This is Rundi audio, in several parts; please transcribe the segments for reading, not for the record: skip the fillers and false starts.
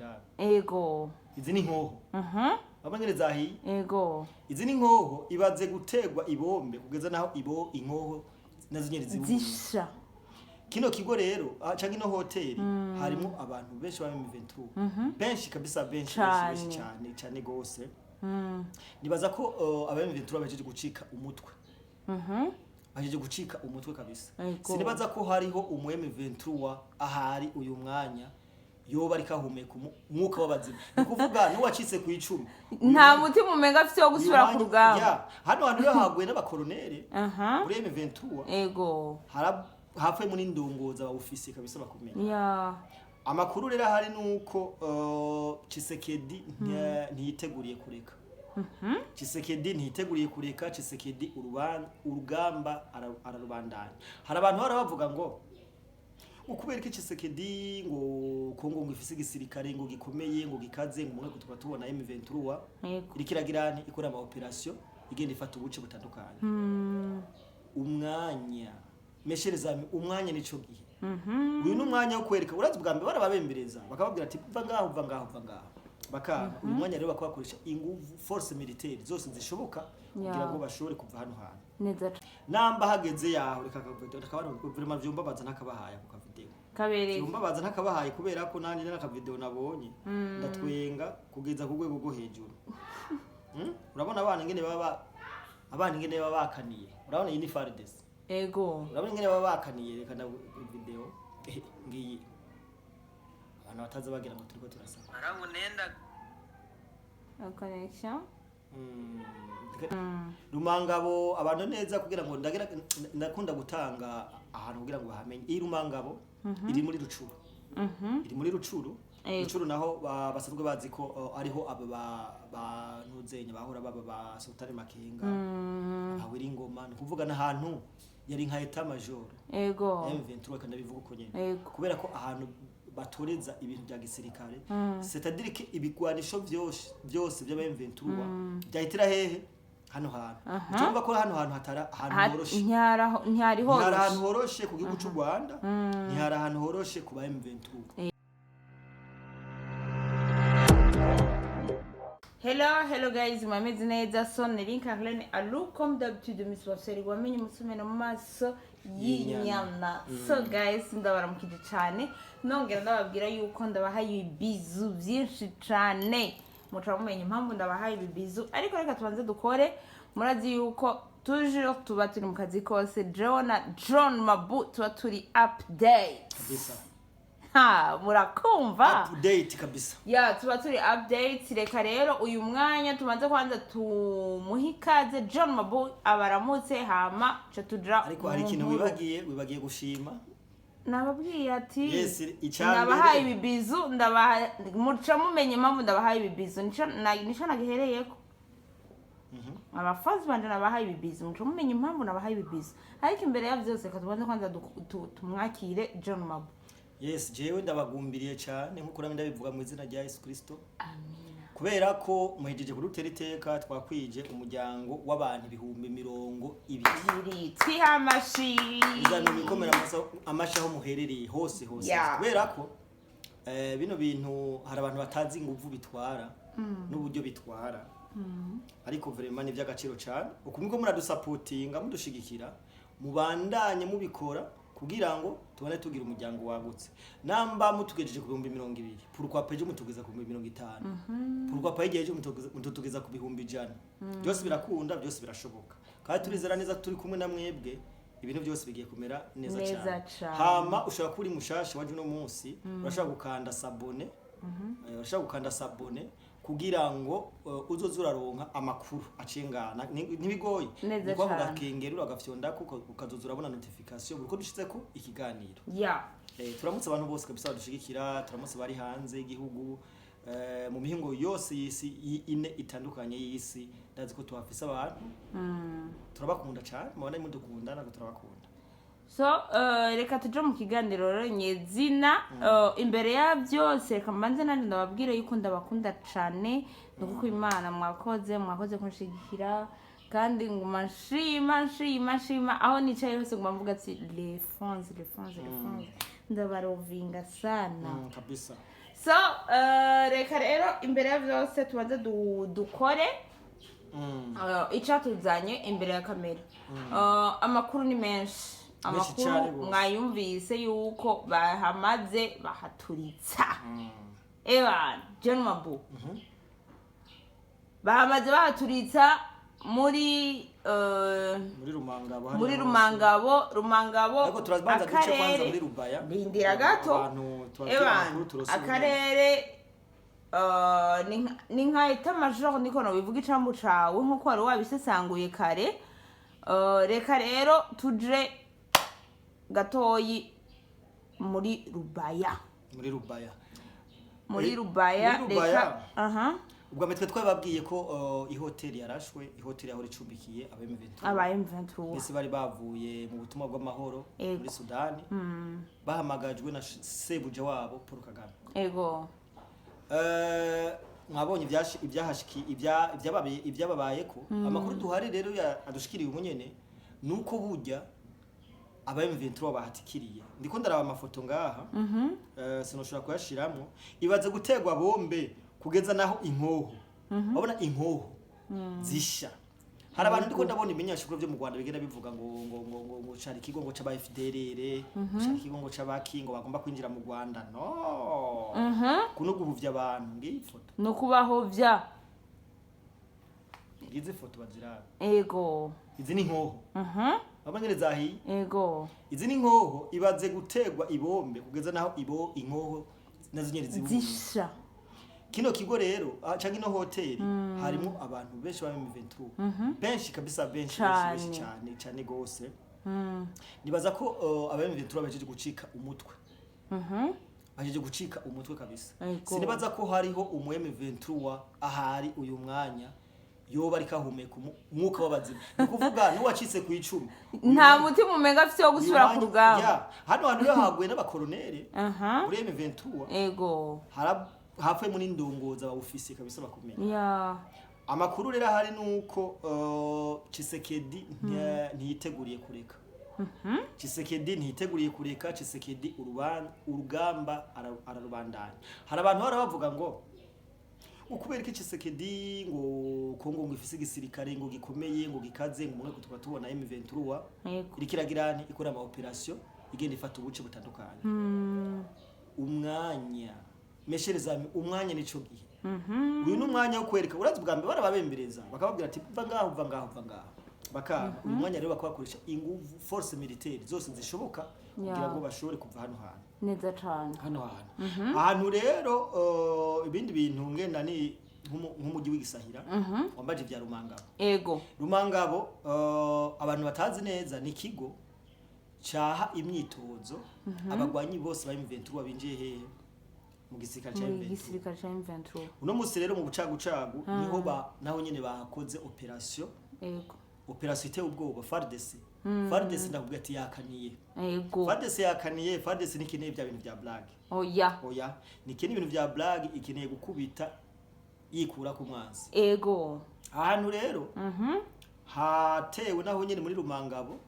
Zirabe. Izi ni inkoho. Urabona ingene zahiye? Ego. Izi ni inkoho. Ibaze gutegwa ibombe kugeza naho ibo inkoho nazo nyene zibumye. Zisha. Kino kigo rero, canke ino hoteli, harimo abantu benshi ba M23, benshi kabisa, benshi benshi benshi. Cane. Cyane cyane gose. Nibaza ko aba M23 bahejeje gucika umutwe, bahejeje gucika umutwe kabisa. Sinibaza ko hariho umu M23 ahari uyu mwanya yoba ariko ahumeka umwuka w'abazima, ni kuvuga n'uwacitse ku icumu. Nta mutima umenga afite wo gusubira ku rugamba. Ya, hano hantu rero haguye n'abakoronere muri M23. Hapfuye muri ndongoza bawufise kabisa bakomeye. Amakuru rero ahari nuko Tshisekedi ntiyiteguriye kureka. Tshisekedi ntiyiteguriye kureka. Tshisekedi urugamba ararubandanya. Hari abantu bahora bavuga ngo ukubera iki Tshisekedi, ngo Kongo ngo ifise igisirikare ngo gikomeye, ngo gikaze, ngo mwe tukaba tubona M23 iriko iragira nti ikora ama opération, igenda ifata ubuce butandukanye. Umwanya, mes chers amis, umwanya nico gihe. Uyu ni umwanya wo kwereka. Urazi, bwa mbere barababembereza, bakababwira ati: "Va ngaho, va ngaho, va ngaho." Bakanga. Uyu mwanya rero bakabakoresha inguvu, force militaire zose zishoboka kugira ngo bashobore kuva hano hantu. Namba hageze yaho, reka akavideo ndakabana, vraiment vyumbabaza ntakabahaye ako kavideo. Kabereye. Vyumbabaza ntakabahaye, kubera ko nanjye n'akavideo nabonye ndatwenga kugeza ku rwego rwo hejuru. Urabona abana ingene baba, abana ingene baba bakaniye. Urabona, iyi ni FARDC. Urabona ingene baba bakaniye. Reka na video ngiyi, abantu bataza bagira ngo turiko turasaka. Arabunenda. Connection. Rumangabo, abantu neza kugira ngo ndagira, ndakunda gutanga ahantu kugira ngo bahamenye. Iyi Rumangabo iri muri Rucuru. Iri muri Rucuru. Rucuru naho basanzwe bazi ko ariho aba ba ntuzenya bahora baba, ba Sultani Makenga, abawira ingoma. Ni ukuvuga n'ahantu yari nka état major M23, kandi bivuga uko nyene. Kubera ko ahantu batoreza ibintu bya gisirikare, c'est-à-dire que ibigwanisho byose byose by'aba M23 byahitira hehe? Hano hantu. Ucumva ko hano hantu hatara ahantu horoshe. Ntihari Ntihari horoshe. ahantu horoshe ku gihugu cy'u Rwanda, ntihari ahantu horoshe ku ba M23. Hello, hello guys, mwameze neza? So neri Carlene Alu, comme d'habitude, Miss Wafseri wamenye umusumeno mu maso y'inyama. So guys, ndabaramukije cyane, nongera ndababwira yuko ndabahaye ibizu byinshi cyane. Muca mumenya impamvu ndabahaye ibibizu, ariko reka tubanze dukore. Murazi yuko toujours tuba turi mu kazi kose, jewe na John Mabu tuba turi update. Kabisa. Ha, murakumva? Update kabisa. Ya, tuba turi update. Reka rero uyu mwanya tubanze kwanza tumuhe ikaze John Mabu abaramutse, hama ca tuja Ariko hari mu ikintu nkuru. wibagiye gushima. Nababwiye ati Yes, icya ndabahaye mbere. ibibizu, ndabaha, muca mumenye impamvu ndabahaye ibibizu. Nico nagihereyeko. Abafazi banje nabahaye ibibizu, muca mumenye impamvu nabahaye ibibizu. Ariko imbere ya vyose, reka tubanze kwanza tumwakire John Mabu. Yes, jewe ndabagumbiriye cyane nkuko namwe ndabivuga mu izina rya Yesu Kristo. Amina. Kubera ko muhejeje kudutera iteka, twakwije umuryango w'abantu 20,000. Biri twihamashi. Izana mikomera amashi aho muherereye hose hose. Kubera ko bino bintu hari abantu batazi inguvu bitwara n'uburyo bitwara, ariko vraiment ni iby'agaciro cyane ukumva muradusapotinga, mudushigikira. Mubandanye mubikora kugira ngo tubone tugira umuryango wagutse. Namba mutugejeje ku 20,000, pourquoi pas ejo mutugeza ku 50,000? Pourquoi pas igihe ejo mutugeza ku 100,000? Byose birakunda, byose birashoboka, kandi turizera neza turi kumwe na mwebwe, ibintu byose bigiye kumera neza Neza cyane. cane. Hama ushobora kuba uri mushasha waje uno munsi, urashobora gukanda s'abonner. Urashobora gukanda s'abonner kugira ngo uzoze uraronka amakuru acengana. Ntibigoye. Neza Ni kwa cane. gakengera uragafyondako, ukazoza urabona notification buri uko dushizeko ikiganiro. Turamutse abantu bose kabisa badushigikira, turamutse bari hanze y'igihugu, mu mihingo yose y'isi ine itandukanye y'isi. Ndazi ko tuhafise abantu. Turabakunda cyane, mubona mudukunda, ntabwo turabakunda. So reka tuje mu kiganiro rero nyezina. Imbere ya byose, reka mbanze nanjye ndababwire yuko ndabakunda cane. Ni uko Imana, mwakoze, mwakoze kunshigikira, kandi nguma nshima, nshima, nshima. Aho nicaye hose nguma mvuga ati: "Les fans, les fans, les fans, ndabarovinga sana." Kabisa. So reka rero imbere ya vyose tubanze dukore icatuzanye imbere ya kamera. Amakuru ni menshi. Menshi cane Amakuru gose. mwayumvise yuko bahamaze bahaturitsa. Ewana John Mabu, bahamaze bahaturitsa muri Muri Rumangabo hariya muri hose. Rumangabo, Rumangabo. Ariko turabanza duce kwanza muri Rubaya. Rindira gato. Abantu tubabwira Ewana amakuru turose ubumenyi. Akarere ni nka état-major, niko nobivuga, icambu cawe nkuko wari wabisesanguye kare. Reka rero tuje gatoyi muri Rubaya. Muri Rubaya. Muri Rubaya. Muri Rubaya. Reka aha. Ubwa mbere twe twababwiye ko ihoteli yarashwe, ihoteli yahora icumbikiye aba M23. Aba M23. Mbese bari bavuye mu butumwa bw'amahoro muri Sudani, bahamagajwe na sebuja wabo Paul Kagame. Mwabonye ibyahashiki ibyababayeko. Amakuru duhari rero adushikiriye umunyene nuko burya aba M23 bahatikiriye. Ndiko ndaraba amafoto ngaha, sinoshobora kuyashiramwo. Ibaze gutegwa bombe kugeza naho inkoho, wabona inkoho zisha. Hari abantu ndiko ndabona ibimenyeshuri byo mu Rwanda bigenda bivuga ngo cari ikigo ngo c'aba FDLR, cari ikigo ngo c'abaki, ngo bagomba kwinjira mu Rwanda. No kuno guhuvya abantu. Ngiyi foto. No kubahovya. Ngizi foto baziraba. Izi ni inkoho. Baba nyene zahiye. Izi ni inkoho. Ibaze gutegwa ibombe kugeza naho ibo inkoho nazo nyene zibumye. Zisha. Kino kigo rero, canke ino hoteli, harimo abantu benshi ba M23, benshi kabisa, benshi benshi benshi. Cane. Cyane cyane gose. Nibaza ko aba M23 bahejeje gucika umutwe, bahejeje gucika umutwe kabisa. Sinibaza ko hariho umu M23 ahari uyu mwanya yoba ariko ahumeka umwuka w'abazima, ni ukuvuga n'uwacitse ku icumu. Nta mutima umenga afite wo gusubira ku rugamba. Ya, hano hantu rero haguye n'abakoronere muri M23. Hapfuye muri ndongoza bawufise kabisa bakomeye. Amakuru rero ahari nuko Tshisekedi ntiyiteguriye kureka. Tshisekedi ntiyiteguriye kureka. Tshisekedi urugamba ararubandanya. Hari abantu bahora bavuga ngo ukubera iki Tshisekedi, ngo Kongo ngo ifise igisirikare ngo gikomeye, ngo gikaze, ngo mwe tukaba tubona M23 iriko iragira nti ikora ama operation, igenda ifata ubuce butandukanye. Umwanya meshereza umwanya nico gihe, uyu ni umwanya wo kwereka. Urazi bwa mbere barababembereza bakababwira ati va ngaho, va ngaho, va ngaho, bakanga. Uyu mwanya rero bakabakoresha inguvu, force militaire zose zishoboka kugira ngo bashobore kuva hano hantu. Neza cane. Hano hantu, ahantu rero ibindi bintu ngenda ni nk'umujyi w'igisahira wambaje ibya Rumangabo. Rumangabo, abantu batazi neza, ni ikigo cyaha imyitozo abagwanyi bose ba M23 binjiye hehe mu gisirikare cya Mu M23. gisirikare ca M23. Uno munsi rero mu bucagucagu niho ba naho nyene bahakoze operation. Operation iteye ubwoba. FARDC, FARDC ndakubwira ati yakaniye. FARDC yakaniye. FARDC ntikeneye bya bintu bya blague. Oya. Oya, ntikeneye ibintu bya blague, ikeneye gukubita yikura ku mwanzi. Ahantu rero hatewe naho nyene muri Rumangabo.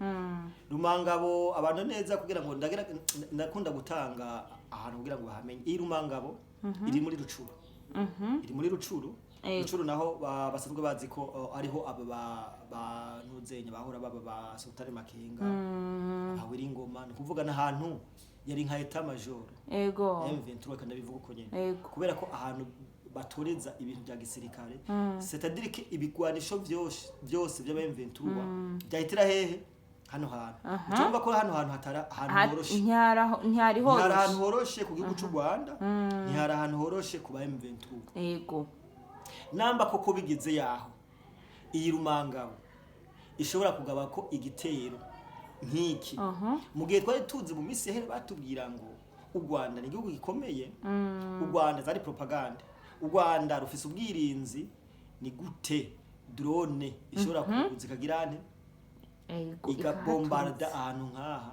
Rumangabo abantu neza kugira ngo ndagira, ndakunda gutanga ahantu kugira ngo bahamenye. Iyi Rumangabo iri muri Rucuru, iri muri Rucuru. Rucuru naho basanzwe bazi ko ariho aba banuzenya bahora baba ba Sultani Makenga, abawira ingoma, ni ukuvuga n'ahantu yari nka état-major M23, kandi bivuga uko nyene. Kubera ko ahantu batoreza ibintu bya gisirikare, c'est-à-dire que ibigwanisho byose byose by'aba M23 byahitira hehe? Hano hantu. Cyumva ko hano hantu hatara ahantu horoshe. Ntihari Ntihari horoshe. Ahantu horoshe ku gihugu cy'u Rwanda, ntihari ahantu horoshe ku ba M23. Namba koko bigeze yaho iyi Rumangabo ishobora kugaba ko igitero nk'iki, mu gihe twari tuzi mu minsi yahere batubwira ngo u Rwanda ni igihugu gikomeye, u Rwanda zari propaganda, u Rwanda rufise ubwirinzi, ni gute drone ishobora kuza ikagira nte, igabombarda ahantu nk'aha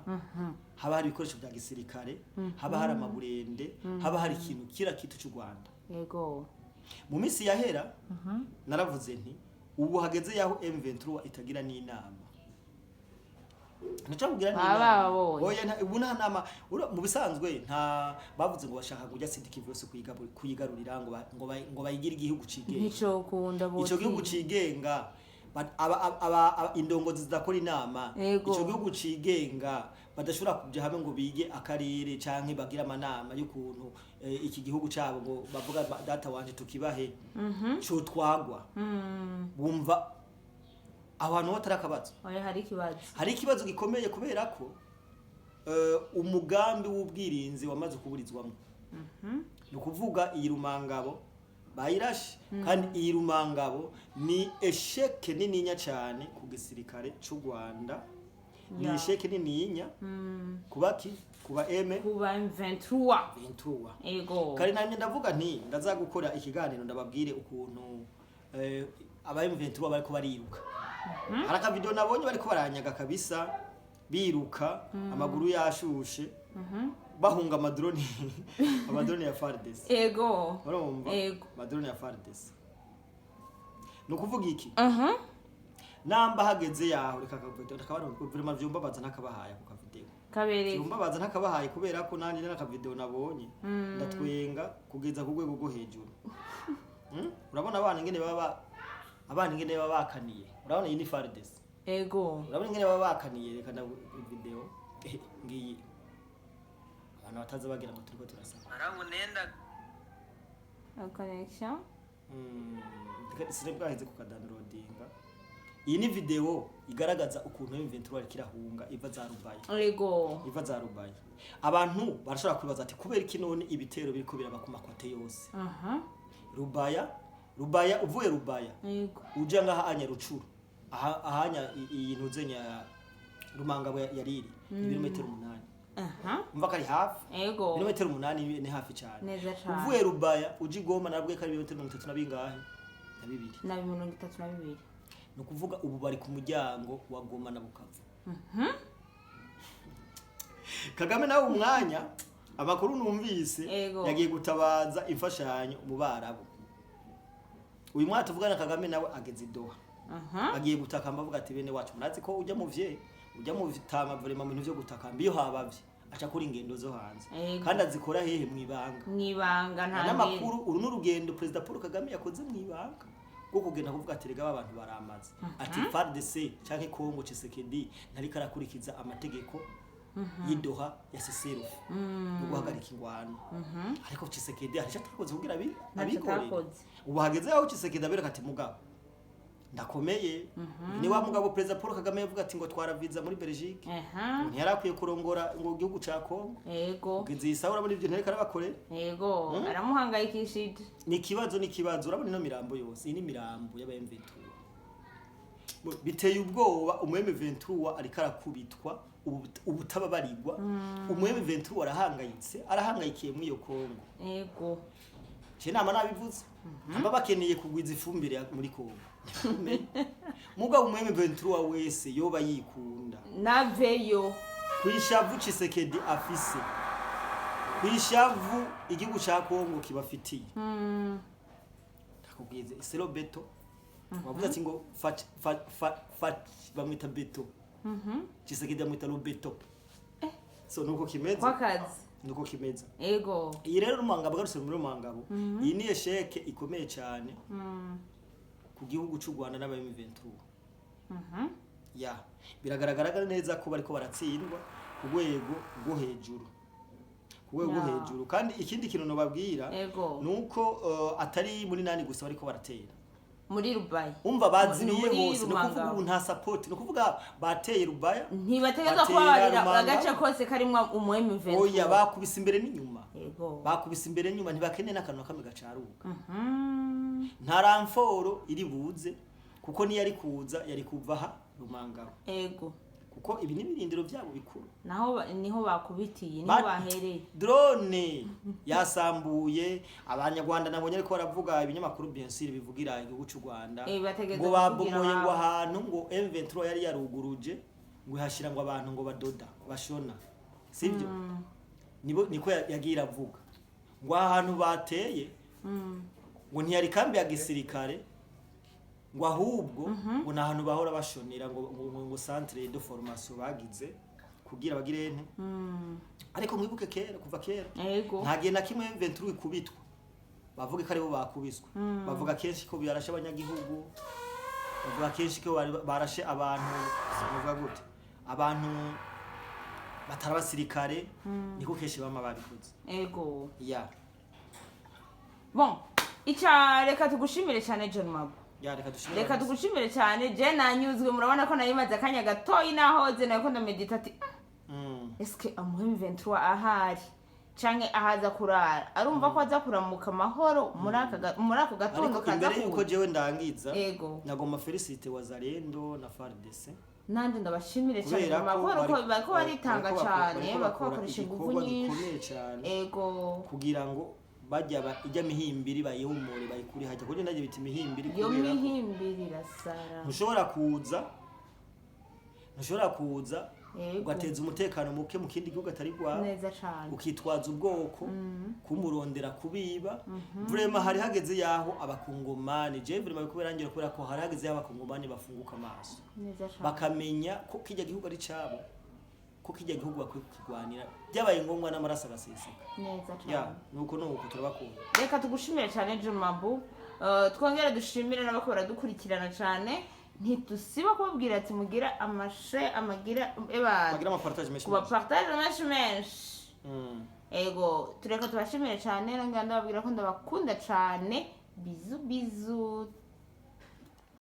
haba hari ibikoresho bya gisirikare, haba hari amaburende, haba hari ikintu kira kitu cy'u Rwanda? Mu minsi yahera naravuze nti ubu hageze yaho M23 itagira n'inama. Nico kugira Baba bababonye. Oya, ubu nta nama. Mu bisanzwe nta bavuze ngo bashaka kujya Sud-Kivu yose kuyigarurira ngo bayigire igihugu cigenga. Nticokunda. Ico gihugu cigenga, indongozi zidakora inama, ico gihugu cigenga badashobora kuja hamwe ngo bige akarere canke bagire amanama y'ukuntu iki gihugu cabo ngo bavuga data wanje tukibahe cotwagwa, bumva aho hantu hatari akabazo. Oya, hari ikibazo. Hari ikibazo gikomeye kubera ko umugambi w'ubwirinzi wamaze kuburizwamo. Ni ukuvuga iyi Rumangabo bayirashe, kandi iyi Rumangabo ni échec nininya cyane ku gisirikare cy'u Rwanda, ni échec nininya kuba ki kuba M Kuba M23. 23. Ego. Kare namye ndavuga nti ndaza gukora ikiganiro ndababwire ukuntu aba M23 bariko bariruka. Hari akavideo nabonye bariko baranyaga kabisa, biruka amaguru yashushe, bahunga amadroni ya FARDC. Urumva? Ego. Amadroni ya FARDC. Ni ukuvuga iki? Namba hageze yaho, reka akavideo ndakabona vraiment vyumbabaza ntakabahaye ako kavideo. Kabereye. Vyumbabaza ntakabahaye kubera ko nanje n'akavideo nabonye ndatwenga kugeza ku rwego rwo hejuru. Urabona abana ingene baba bakaniye. Urabona iyi ni FARDC. Urabona ingene baba bakaniye. Reka na video ngiyi, abantu bataza bagira ngo turiko turasaba. Marabunenda. Connection. Sinari bwaheze kukadownloadinga. Iyi ni video igaragaza ukuntu M23 ariko irahunga iva za Rubaya. Iva za Rubaya. Abantu barashobora kwibaza ati kubera iki none ibitero biriko biraba ku makote yose? Rubaya, Rubaya, uvuye Rubaya uja ngaha anya Rucuru, aha ahanya iyi ntuzenya Rumangabo yariri ibirometero 8. Umva ko ari hafi. Ibirometero 8 ni hafi cyane. Neza cane. Uvuye Rubaya uja i Goma, nabwo ko ari ibirometero 30 na bingahe na bibiri. Na 32. Ni ukuvuga ubu bari ku muryango wa Goma na Bukavu. Kagame nawe umwanya amakuru numvise yagiye gutabaza imfashanyo mu Barabu. Uyu mwaka tuvugana Kagame nawe ageze i Doha. Agiye gutakamba avuga ati bene wacu, murazi ko ujya mu vye ujya mu vitama vraiment mu bintu vyo gutakamba iyo habavye aca kuri ingendo zo hanze. Kandi azikora hehe? Mwibanga. Mwibanga nta N'amakuru, uru n'urugendo Perezida Paul Kagame yakoze mwibanga rwo kugenda kuvuga ati rega abantu baramaze, ati FARDC canke Congo, Tshisekedi ntariko arakurikiza amategeko y'i Doha ya cessez-le-feu no guhagarika ingwano. Ariko Tshisekedi hari icyo atakoze kugira Ntacyo abikorere. atakoze. Ubu hageze aho Tshisekedi abereka ati mugabo ndakomeye. Ni wa mugabo Perezida Paul Kagame yavuga ati ngo twara visa muri Belgique, ntiyari akwiye kurongora ngo igihugu ca Congo. Kugeza iyi saha urabona ibyo ntariko arabakorera. Ego, aramuhangayikishije. Ni ikibazo, ni ikibazo. Urabona ino mirambo yose, iyi ni mirambo y'aba M23. Biteye ubwoba. Umu M23 ariko arakubitwa ubutababarirwa. Umu M23 arahangayitse, arahangayikiye muri iyo Congo. Je nama nabivuze, namba bakeneye kugwiza ifumbire muri Congo. Mugabo umu M23 wese yoba yikunda Naveyo. kwishavu Tshisekedi afise, kwishavu igihugu ca Congo kibafitiye, ndakubwize isero beto wavuze ati ngo fa fa fa fa bamwita beto. Tshisekedi amwita Robeto. So nuko kimeze. Kwakazi. Nuko kimeze. Iyi rero Rumangabo, garutse muri Rumangabo, iyi ni échec ikomeye cyane ku gihugu cy'u Rwanda n'aba M23. Ya, biragaragara neza ko bariko baratsindwa ku rwego rwo hejuru, ku rwego rwo hejuru. Kandi ikindi kintu nobabwira nuko atari muri nani gusa bariko baratera. Muri Rubaya. Umva, bazimiye Muri hose. Ni ukuvuga Rumangabo. ubu nta support. Ni ukuvuga bateye Rubaya, Ntibategerezwa batera kubabarira Rumangabo. agace kose karimwo umu M23. Oya, bakubise imbere n'inyuma. Bakubise imbere n'inyuma, ntibakeneye n'akantu na kamwe gacaruka. Nta renfort iri buze, kuko niyo ari kuza yari kuva aha Rumangabo. Kuko ibi ni ibirindiro byabo bikuru. Naho niho bakubitiye, niho bahereye. Drone yasambuye. Abanyarwanda nabonye ariko baravuga, ibinyamakuru bien sûr bivugira igihugu cy'u Rwanda, Bategerezwa ngo kuvugira babomoye ngo ababo. ahantu ngo M23 yari yaruguruje, ngo ihashira ngo abantu ngo badoda bashona, sibyo? Nibo niko yagiye iravuga ngo aha hantu bateye ngo ntiyari kambi ya gisirikare. Ngo ahubwo ngo ni ahantu bahora bashonera, ngo centre de formation bagize kugira bagire nte. Ariko mwibuke kera, kuva kera, nta gihe na kimwe M23 ikubitwa bavuga ko aribo bakubiswe. Bavuga kenshi ko barashe abanyagihugu, bavuga kenshi ko barashe abantu, bavuga gute, abantu batari abasirikare, niko kenshi bama babikoze. Ya. Bon, ica reka tugushimire cyane, John Mabo. Ya, reka dushimire. Reka tugushimire cyane. Je nanyuzwe, murabona ko nari maze akanya gatoyi nahoze nariko ndamedita ati: "Eske amuhe M23 ahari canke ahaza kurara, arumva ko aza kuramuka amahoro muri ako gatondo?" Ariko Kaza imbere yuko kuza. jewe ndangiza, nagomba féliciter Wazalendo na FARDC. Nanje ndabashimire cyane. Kubera ko Amahoro ko bariko baritanga bariko cyane, bariko bariko bakora bakoresha ingufu igikorwa nyinshi. gikomeye cyane kugira ngo bajya ijya mihimbiri bayihumure, bayikure hajya kuko ndaje bita imihimbiri Iyo kubera ko mihimbiri irasara. Ntushobora kuza ugateza umutekano muke mu kindi gihugu atari rwawe, Neza cane. ukitwaza ubwoko, kumurondera kubiba. Vraiment hari hageze yaho abakongomani, je vraiment biko birangira kubera ko hari hageze yaho abakongomani bafunguka amaso, Neza cane. bakamenya ko kijya gihugu ari cabo, ko kijya gihugu bakwiye kukigwanira, byabaye ngombwa n'amaraso agaseseka. Neza cane. Ya, nuko turabakunda. Reka tugushimire cyane, Jumabu. Twongere dushimire n'abako baradukurikirana cyane. Ntitusiba kubabwira ati mugira amashe amagira eba bagira amapartage menshi. Kuba partage menshi menshi. Ego, tureka tubashimire cyane. Nongera ndababwira ko ndabakunda cyane. Bisous, bisous.